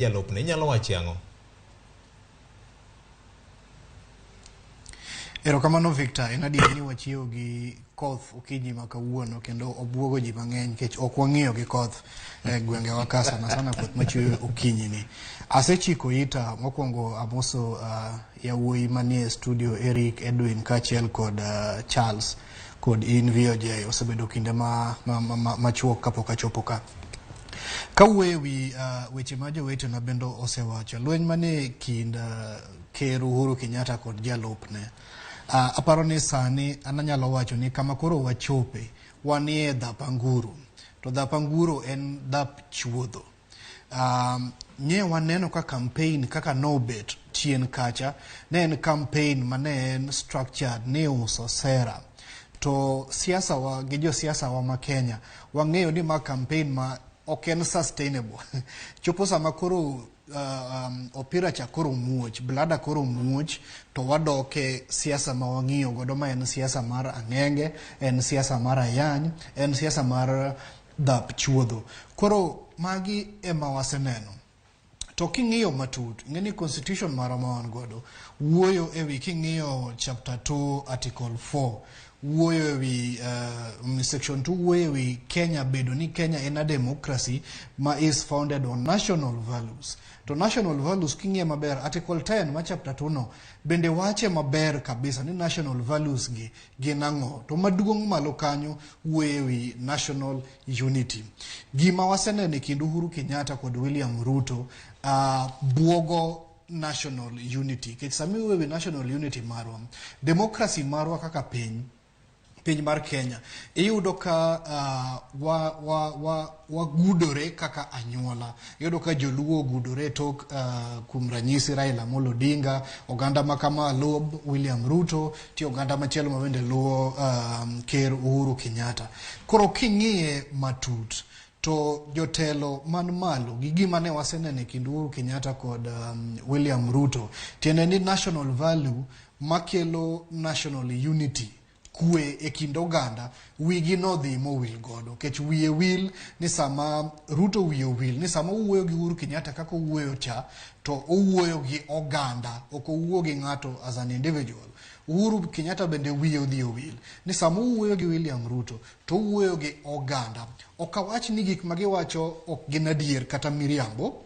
Jalupne, inyalo wache ang'o? Erokamano Victor, en adier ni wachiewo gi koth okinyi ma kawuono kendo obwogo ji mang'eny nikech ok wang'iyo gi koth e gwengewa ka sana sana koth machwe okinyi ni. Asechiko ita mokwongo amoso yawuoyi manie studio Eric, Edwin kaachiel kod Charles kod in VOJ osebedo kinde machuok ma, ma, ma kapok achopo ka. Kawuoyo e wi weche ma jowetena bende osewacho, lweny manie kind Ker Uhuru Kenyatta kod jalupne, aparo ni sani an anyalo wacho ni kama koro wachope, wanie dhap anguro. To dhap anguro en dhap chuodho. Nye waneno ka campaign kaka nobet chien kacha, ne en campaign mane en structured, ni uso sera. To siasa wa gi josiasa wa ma Kenya, wang'eyo ni ma campaign ma ok en sustainable. Chopo sama koro opira cha koro muoch, blada koro muoch, to wadok e siasa ma wang'iyo godo ma en siasa mar ang'enge, en siasa mar ayany, en siasa mar dhap chuodho. Koro magi ema waseneno. To king'iyo matut, ing'e ni constitution marwa ma wan godo wuoyo ewi king'iyo chapter 2 article 4 wuoyo ewi section 2 wuoyo ewi Kenya bedo ni Kenya en a democracy ma is founded on national values. To national values king'iye maber article 10 ma chapter 2 no bende wache maber kabisa ni national values gi gin ang'o. To maduong' malo kanyo wuoyo ewi national unity. Gima waseneno e kind Uhuru Kenyatta kod William Ruto buogo national unity. Nikech sama iwuoyo ewi national unity marwa, democracy marwa kaka piny, piny mar Kenya, iyudo ka wagudore kaka anyuola. Iyudo ka joluo ogudore tok kuom ranyisi Raila Amolo Odinga, oganda ma kama luwo William Ruto, tie oganda machielo ma bende luwo Ker Uhuru Kenyatta. Koro king'iye matut, to jotelo man malo gi gima ne waseneno e kind Uhuru Kenyatta kod William Ruto, tiende ni national value makelo national unity, kwe e kind oganda, wigi nodhi mowil godo. Nikech wiye wil ni sama Ruto wiye owil ni sama owuoyo gi Uhuru Kenyatta kaka owuoyo cha, to owuoyo gi oganda, ok owuo gi ng'ato as an individual. Uhuru Kenyatta bende wiye odhi owil ni sama owuoyo gi William Ruto, to owuoyo gi oganda. Ok awach ni gik ma giwacho ok gin adier kata miriambo.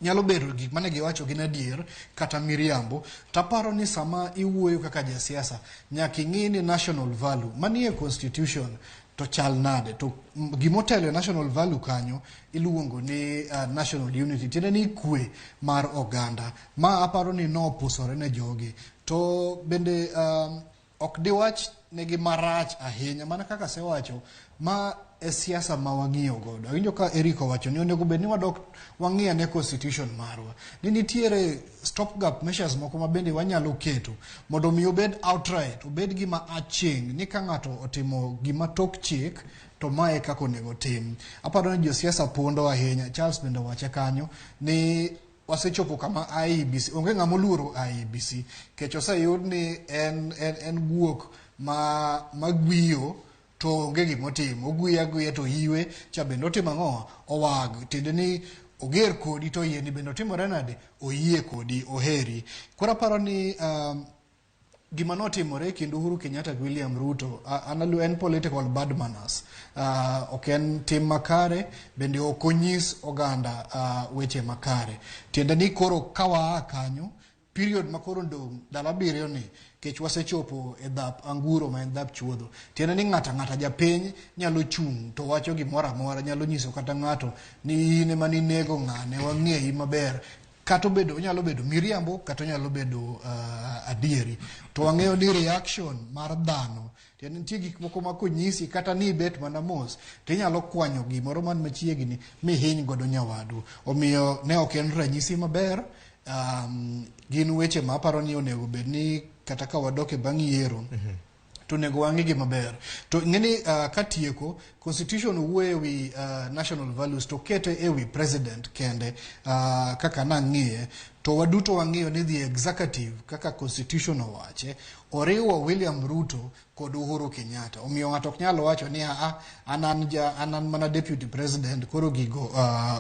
Nyalo bedo gik mane giwacho gin adier kata miriambo. Taparo ni sama iwuoyo kaka jasiasa, nyaka ing'i ni national value manie constitution to chal nade. To gimotelo e national value kanyo iluongo ni national unity, tiende ni kwe mar oganda. Ma aparo ni nopusore ne jogi. To bende ok diwach negi marach ahinya, mana kaka asewacho, ma e siasa ma wang'iyo godo. Awinjo ka Eric owacho ni onego bed ni wadok wang'i ane constitution marwa. Ni nitiere stop gap measures moko ma bende wanyalo keto mondo mi obed outright, obed gima aching' ni ka ng'ato otimo gima tok chik to mae kaka onego tim. Aparo ni josiasa pondo ahinya, Charles bende owache kanyo ni wasechopo kama IEBC, onge ng'ama oluoro IEBC, nikech oseyud ni en guok ma gwiyo to onge gimotimo, ogwiyo agwiya to iwe cha bende otimo ang'o? Owag, tiende ni oger kodi to yie ni bende otimore nade? Oyie kodi, oheri. Koro aparo ni gima notimore e kind Uhuru Kenyatta gi William Ruto, an en political bad manners. Ok en tim makare, bende ok onyis oganda weche makare. Tiende ni koro ka waa kanyo, period ma koro odong' ndalo abiriyo ni, kech wasechopo e dhap anguro ma en dhap chuodho. Tiende ni ng'ato ang'ata japiny nyalo chung' to wacho gimoro amora, nyalo nyiso kata ng'ato ni in ema ninego ng'ane, wang'eyi maber. Kata obedo, onyalo bedo miriambo, kata onyalo bedo adieri. To wang'eyo ni reaction mar dhano, tiende nitie gik moko ma konyisi kata ni ibet mana mos, to inyalo kwanyo gimoro man machiegni mihiny godo nyawadu. Omiyo ne ok en ranyisi maber. Gin weche ma aparo ni onego bed ni kata ka wadok e bang' yiero, to onego wang'i gi maber. To ing'e ni katieko, constitution wuoyo e wi national values to kete e wi president kende kaka nang'iye, to waduto wang'iyo ni the executive kaka constitution owache, oriwo William Ruto kod Uhuru Kenyatta. Omiyo ng'ato ok nyal wacho ni an mana deputy president, koro gigo